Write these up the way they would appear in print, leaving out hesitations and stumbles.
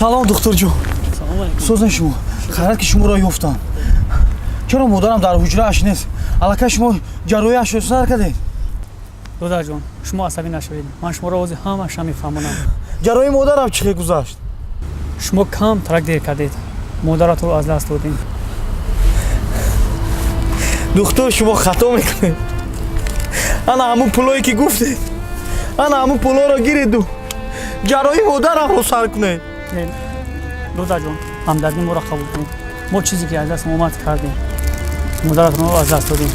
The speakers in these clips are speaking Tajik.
Салом, духтурҷон. Созен шумо. Хайрат ки шуморо ёфтам. Чаро модарам дар ҳуҷрааш нест? Аллакай шумо ҷарроҳиашро сар кардед? Додарҷон, шумо асабӣ нашавед. Ман шуморо ҳозир ҳамаша мефаҳмонам. Ҷарроҳии модарам чӣ хел гузашт? Шумо кам тарак дер кардед. Модаратро аз даст додем. Духтур, шумо хато мекунед. Ана ҳамун пулое ки гуфтед, ана ҳамун пулоро гиреду ҷарроҳии модарамро сар кунед. Додарҷон, ҳамдардии моро қабул кунед. Мо чизе ки аз даст омад кардем. Модаратонро аз даст додем.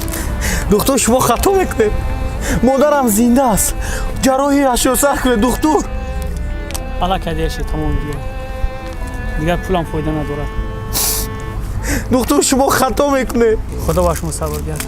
Духтур, шумо хато мекунед. Модарам зинда аст. Ҷарроҳиашро сар кунед, духтур. Аллакай дер шид, тамом дигар. Дигар пулам фоида надорад. Духтур, шумо хато мекунед. Худо ба шумо сабр диҳад.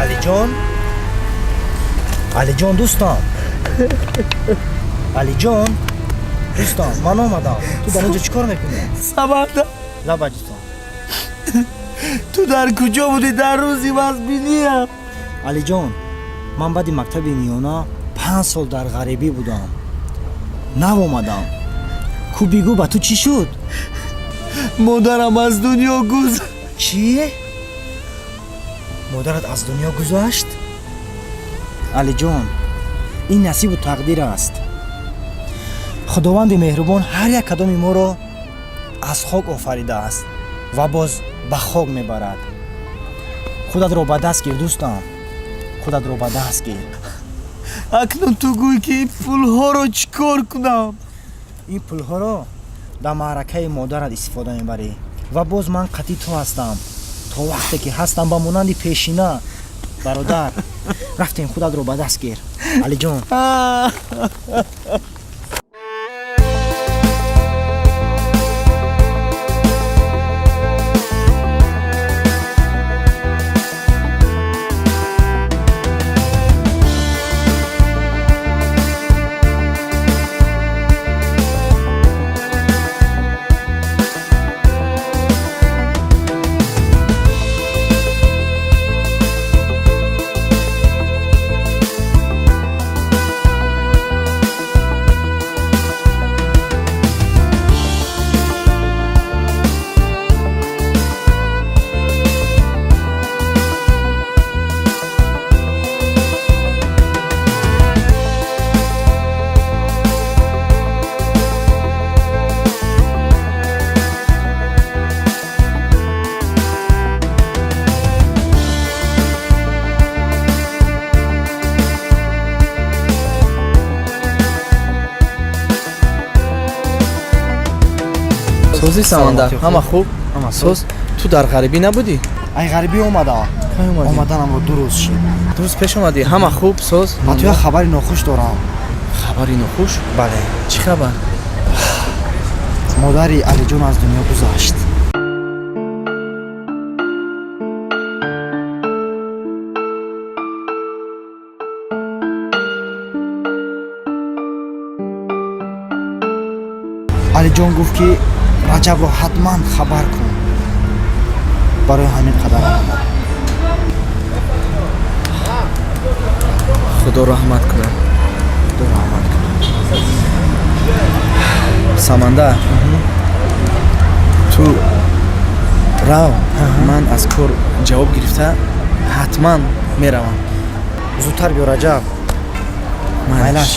Алиҷон, Алиҷон, дӯстам, Алиҷон, дӯстам, ман омадам. Ту дар инҷо чӣ кор мекунӣ? Саманда. Лаба, дӯстам. Ту дар куҷо будӣ дар рӯзи вазбиниям? Алиҷон, ман баъди мактаби миёна 5 сол дар ғарибӣ будам, нав омадам. Ку, бигӯ, ба ту чӣ шуд? Модарам аз дунё гузашт. Чӣ? Модарат аз дунё гузашт? Алиҷон, ин насибу тақдир аст. Худованди меҳрубон ҳар як кадоми моро аз хок офаридааст ва боз ба хок мебарад. Худатро ба даст гир, дӯстам, худатро ба даст гир. Акнун ту гӯй, ки ин пулҳоро чӣ кор кунам? Ин пулҳоро дар маъракаи модарат истифода мебарӣ ва боз ман қатъи ту ҳастам то вақте ки ҳастам, ба монанди пешина. Бародар, рафтем, худатро ба даст гир, Алиҷон. Созӣ, Самандар, ҳама хуб? Соз. Ту дар ғарибӣ набудӣ? Ай ғарибӣ омадам. Кай омадӣ? Омаданамро 2 рӯз шуд. 2 рӯз пеш омадӣ. Ҳама хуб, соз? Ба ту як хабари нохуш дорам. Хабари нохуш? Бале. Чӣ хабар? Модари Алиҷон аз дунё гузашт. Алиҷон гуфт, ки Раҷабро ҳатман хабар кун. Барои ҳамин қадар омадам. Худо раҳмат кунад. Худо раҳмат кунад. Самандар, ту рав, ман аз кор ҷавоб гирифта ҳатман меравам. Зудтар биё, Раҷаб. Майлаш.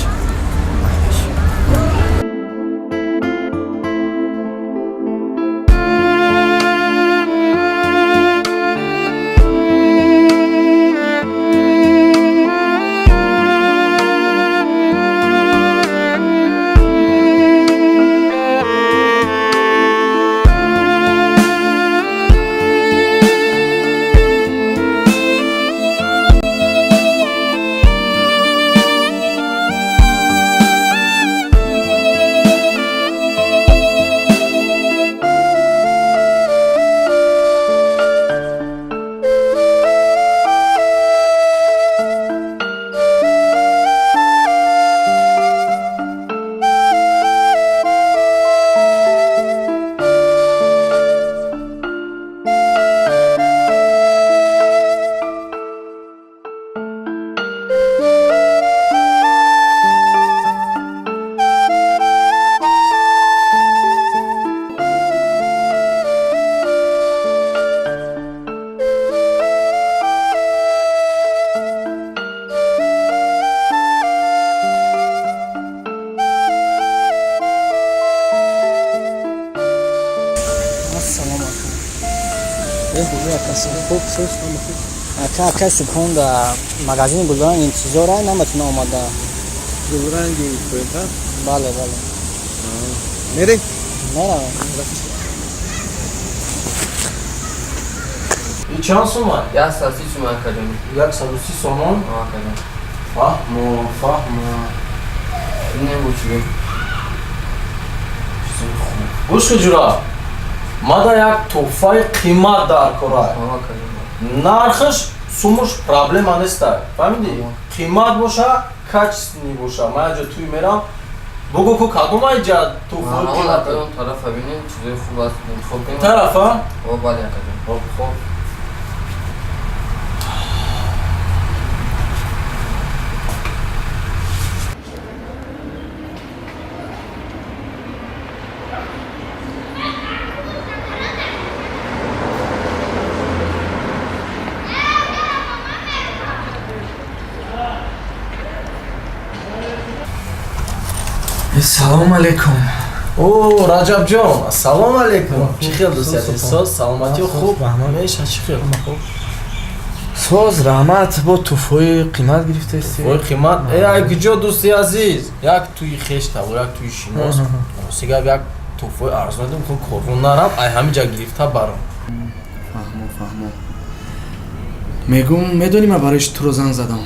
Хуб, соз. Ака, ака Субҳон да магазини Гулранг интизора наметуна омада. Гулранги поинта? Бале, бале. Мерем? Меравем. И чанд сума? 130 сум, акаҷон. 130 сомон? Акаҷон. Фаҳмо, фаҳмо. Инем бо чӣ? Чизи хуб. Гӯш кун, ҷура. Мада як тӯҳфаи қимат дар кора. Акаҷон. Нархаш сумуш проблема неста. Фаҳмидӣ? Қимат боша, качественный боша. Ман яҷо туй мерам. Бугӯ ку кадом айҷа тӯҳфаи Ҳамон қимат? акаҷон, тарафа бинем, чизои хуб аст, интихоб кунем. Тарафа? О, бале, акаҷон. Хоб, хоб. Салому алейкум. О, Раҷабҷон, ассалому алейкум. Чӣ хел, дӯсти азиз? Соз, саломатӣ хуб? Меша, чӣ хел? Соз, раҳмат. Бо туҳфаи қимат гирифтаисти. Ой, қимат. Э, ай куҷо, дӯсти азиз? Як туи хеш табор, як туи шинос. Рости гап, як туҳфаи арзон дидам, хуб корвон нарам, ай ҳамин ҷа гирифта барам. Фаҳмо, фаҳмо. Мегум, медонӣ ман барои туро занг задам?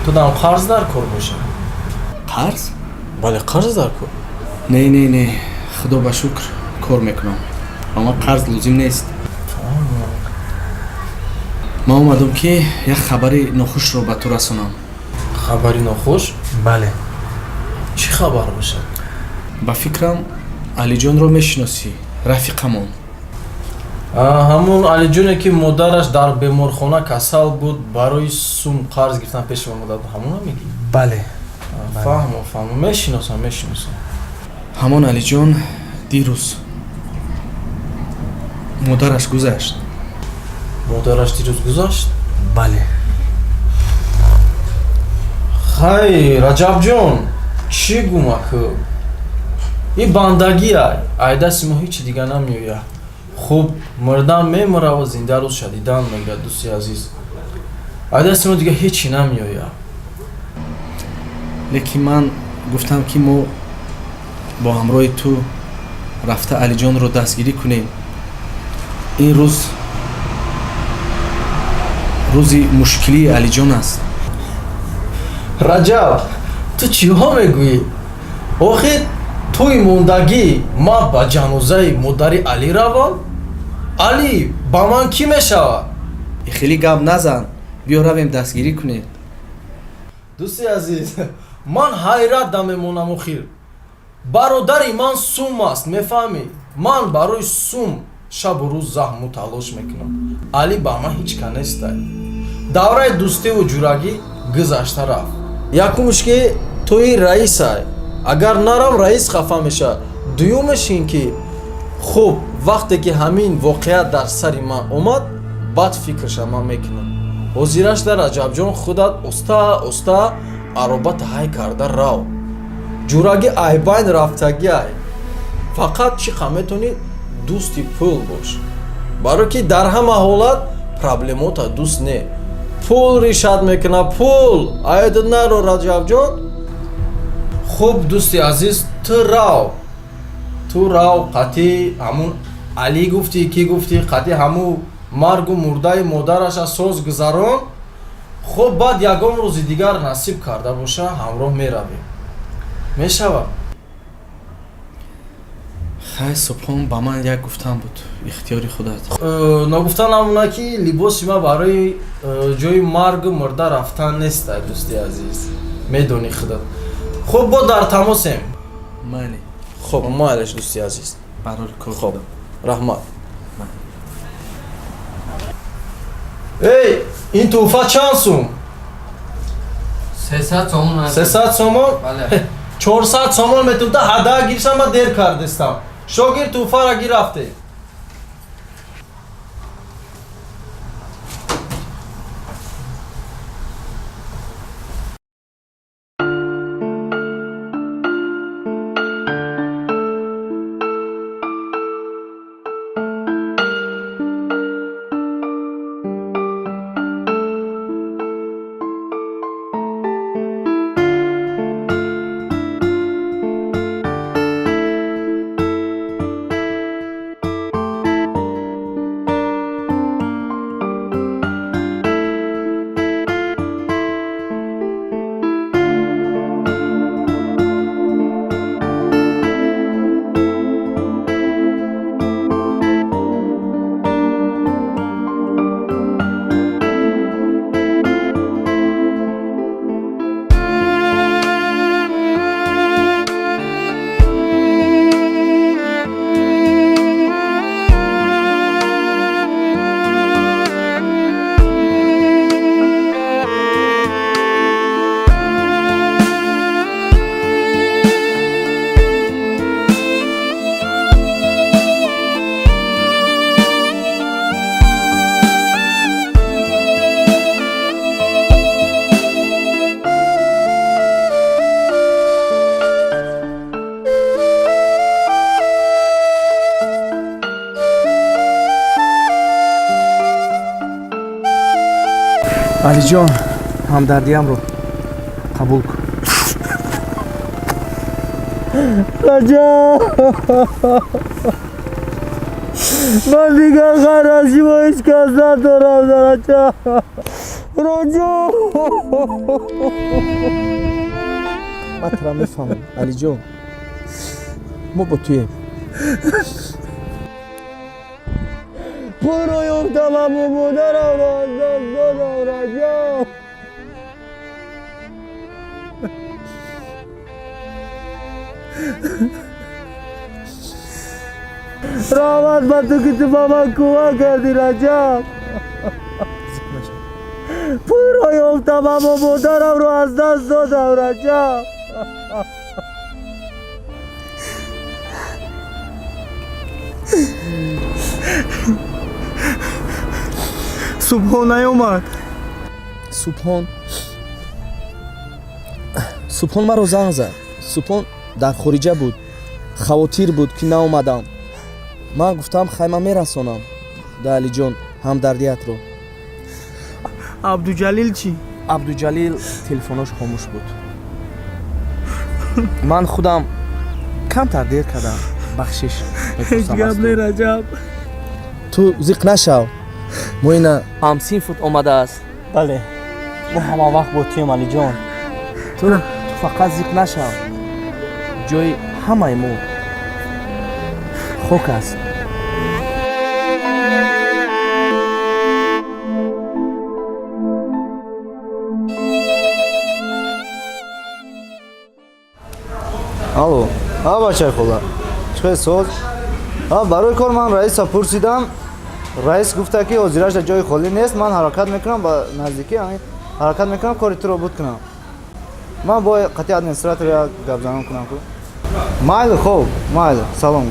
Ту дам қарз дар кор боша? Қарз? Бале, қарз дар кор. Не, не, не, худо ба шукр, кор мекунам, ба ман қарз лозим нест. Ман омадам, ки як хабари нохушро ба ту расонам. Хабари нохуш? Бале. Чӣ хабар бошад? Ба фикрам, Алиҷонро мешиносӣ, рафиқамон. Ҳамун Алиҷоне, ки модараш дар беморхона касал буд, барои сум қарз гирифтан пеш омада буд, ҳамона мегӣ? Бале. Фаҳмо, фаҳмо, мешиносам, мешиносам. Ҳамон Алиҷон дирӯз модараш гузашт. Модараш дирӯз гузашт? Бале. Хай, Раҷабҷон, чӣ гумаку, и бандагия, ай дасти мо ҳечи дига намеояд. Хуб, мурдан мемураву зинда рӯз шадидан мегирад, дӯсти азиз. Ай дасти мо дига ҳечи намеояд. Лекин ман гуфтам, ки мо бо ҳамроҳи ту рафта Алиҷонро дастгирӣ кунем. Ин рӯз рӯзи мушкилии Алиҷон аст. Раҷаб, ту чиҳо мегӯӣ охир? Туи мондагӣ ман ба ҷанозаи модари Алӣ равам? Алӣ ба ман кӣ мешавад? Хеле гап назан, биё равем, дастгирӣ кунем. Дӯсти азиз, ман ҳайрат да мемонам. Охир бародари ман сум аст, мефаҳмӣ? Ман барои сум шабу рӯз заҳму талош мекунам. Алӣ ба ман ҳеҷ ка нестай. Давраи дӯстиву ҷурагӣ гузашта рафт. Якумш, ки туи раисай, агар нарам, раис хафа мешавад. Дуюмаш ин ки, хуб, вақте ки ҳамин воқеа дар сари ман омад, баъд фикрша ман мекунам. Ҳозираш да, Раҷабҷон, худат оста оста аробата ҳай карда рав. Ҷурагӣ айбайн рафтагиай. Фақат чӣ қа метавонӣ дӯсти пул бош, барое ки дар ҳама ҳолат проблемота дӯст не, пул решать мекунад, пул. Аёдат наро, Раҷабҷон. Хуб, дӯсти азиз, ту рав, ту рав, қатъи ҳамун Алӣ гуфтӣ, кӣ гуфтӣ, қатъи ҳамун маргу мурдаи модараша соз гузарон. Хуб, баъд ягон рӯзи дигар насиб карда боша, ҳамроҳ меравем, мешавад. Хай, Субҳон, ба ман як гуфтан буд, ихтиёри худат. Ногуфта намона, ки либоси ман барои ҷои маргу мурда рафтан нест, ай дӯсти азиз, медонӣ худат. Хуб, бо дар тамосем. Майли. Хуб, майлаш, дӯсти азиз. Барори кор. Хуб, раҳмат. Эй, ин тӯҳфа чанд сум? 300 сомон аст. 300 сомон? Бале. 400 сомон метум, та ҳада гирсам, ман дер кардестам. Шогир, тӯҳфара гирафте. Алиҷон, ҳамдардиамро қабул кун. Раҷаб, ман дигар ғайр аз шумо ҳеҷ кас надорам. Раҷаб, Раҷаб, ман тура мефаҳмам, Алиҷон, мо бо туем. Пулро ёфтам, аммо модарамро аз даст додам. Раҷаб. Раҳмат ба ту, ки ту ба ман кӯмак кардӣ, Раҷаб. Пулро ёфтам, аммо модарамро аз даст додам, Раҷаб. Субҳон наёмад? Субҳон, Субҳон маро занг зад. Субҳон дар хориҷа буд, хавотир буд, ки наомадам. Ман гуфтам, хай, ман мерасонам да Алиҷон ҳамдардиятро. Абдуҷалил чӣ? Абдуҷалил телефонош хомӯш буд. Ман худам камтар дер кардам, бахшиш. Ҳеҷ гап не, Раҷаб. Ту зиқ нашав, мо ина ҳамсинфут омадааст. Бале, мо ҳама вақт бо туем, Алиҷон. Ту фақат зиқ нашав, ҷои ҳамаи мо хок аст. Алло, а, бачаи хола, чӣ хел, соз? А, барои кор ман раиса пурсидам, раис гуфта, ки ҳозираш дар ҷои холӣ нест. Ман ҳаракат мекунам, ба наздикӣ ҳаракат мекунам, кори туро буд кунам. Ман бо қатъи администратор як гапзанон кунам ку. Майли, хоб, майли, салом.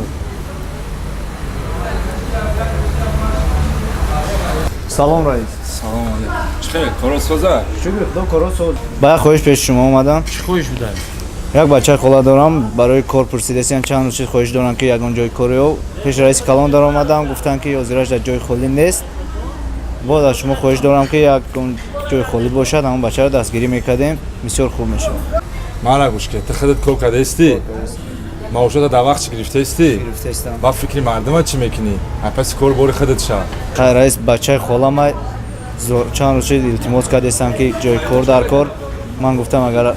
Салом, раис. Салом алейкум. Чӣ хел, коро соза? Шукри худо, коро соз. Ба як хоҳиш пеши шумо омадам. Чӣ хоҳиш будай? Як бачаи хола дорам, барои кор пурсидасиям, чанд рӯз шуд, хоҳиш дорам, ки ягон ҷои кори ё. Пеши раиси калон даромадам, гуфтанд, ки ҳозираш дар ҷои холӣ нест. Боз аз шумо хоҳиш дорам, ки ягон ҷои холӣ бошад, ҳамон бачаро дастгирӣ мекардем, бисёр хуб мешавад. Мара гӯш ки, ту худат кор кардаистӣ, маошата дар вақт чӣ гирифтаистӣ? Гирифтаистам. Ба фикри мардума чӣ мекунӣ? Паси кор бори худат шав. Хай, раис, бачаи холама чанд рӯз шуд, илтимос кардастам, ки ҷои кор дар кор. Ман гуфтам, агар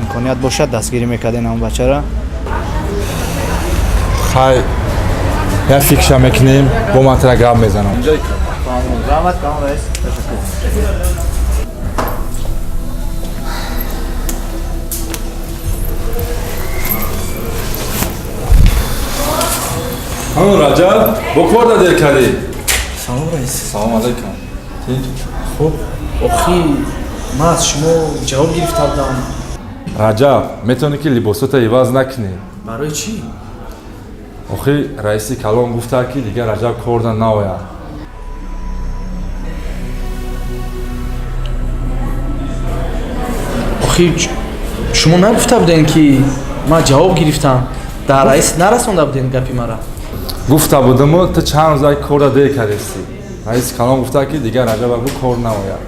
имконият бошад, дастгирӣ мекардем ҳамон бачаро. Хай, як фикрша мекунем, бо ман тара гап мезанам. Раҳмат калон, раис, ташаккур. Ҳамон Раҷаб, бо кор да дер кардӣ? Салом, раис. Салом алейкум. Тинҷ? Хуб. Охи ман аз шумо ҷавоб гирифта будам. Раҷаб, метавонӣ, ки либосота иваз накунӣ? Барои чӣ? Охи раиси калон гуфта, ки дигар Раҷаб корда наояд. Охи шумо нагуфта будем, ки ман ҷавоб гирифтам? Дар раис нарасонда будем гапи мара? Гуфта будаму, ту чанд рӯза корда дер кардистӣ. Раиси калон гуфта, ки дигар Раҷаба гу кор наояд.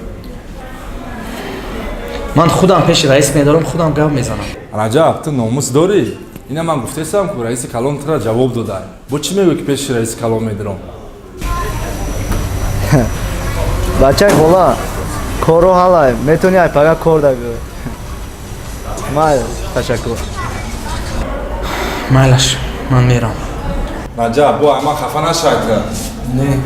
Ман худам пеши раис медорам, худам гап мезанам. Раҷаб, ту номус дорӣ? Ина ман гуфтаистам, ку раиси калон тура ҷавоб дода. Бо чӣ мегӯӣ, ки пеши раиси калон медорам? Бачаи хола, коро ҳалай, метавонӣ айпага кор да гӯй. Майли, ташаккур. Майлаш, ман мерам. Раҷаб, бо ай ман хафа нашавӣ. Не.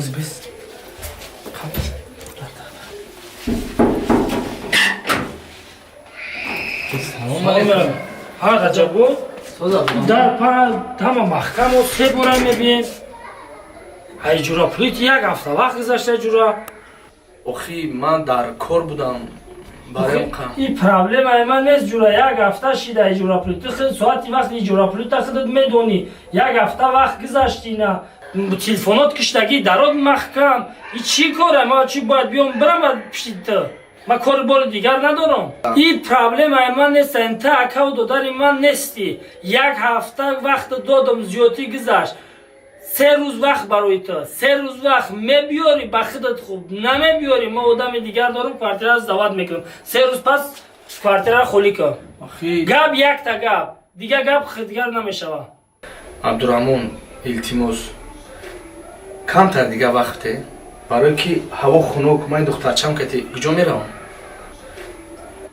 Ҳозир бес. Ҳа, Раҷабо, дар ҳама маҳкамо се бора мебием. Ай ҷура, пулити як ҳафта вақт гузашта, ҷура. Охи, ман дар кор будам. И проблемаи ман нест, ҷура. Як ҳафта шида иҷорапулӣ. Ту худ соати вақти иҷорапулита худат медонӣ. Як ҳафта вақт гузашти, на телефонот киштагӣ, дарот маҳкам. И чӣ кора? Ма чӣ бояд биём, бирам ба пишти ту? Ман кори бори дигар надорам. И проблемаи ман нест, та акаву додари ман нестӣ. Як ҳафта вақт додам, зиёдтӣ гузашт. 3 рӯз вақт барои ту, 3 рӯз вақт. Мебиёрӣ, ба худат хуб, намебиёрӣ, ма одами дигар дорам, квартираро сдавать мекунам. 3 рӯз пас квартираро холӣ кун. Гап якта гап, дигар гап дигар намешавад. Абдураҳмон, илтимос, камтар дигар вақте, барое ки ҳаво хунук, ман духтарчам кати куҷо меравам?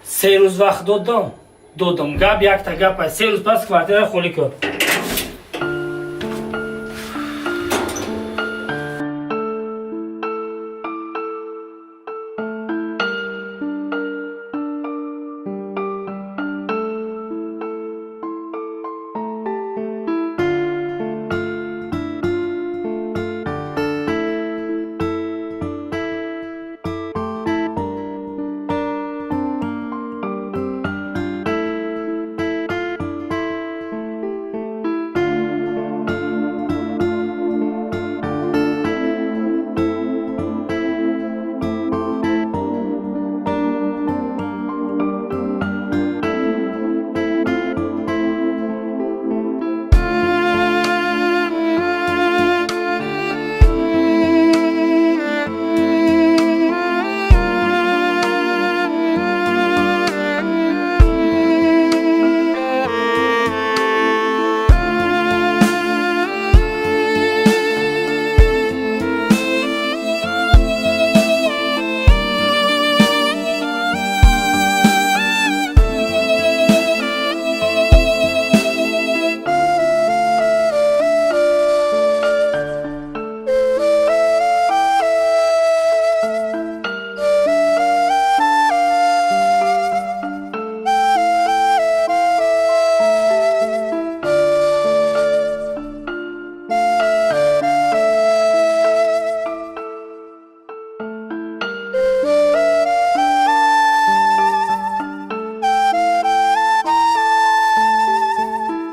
3 рӯз вақт додам, додам. Гап якта гап: 3 рӯз пас квартираро холӣ кун.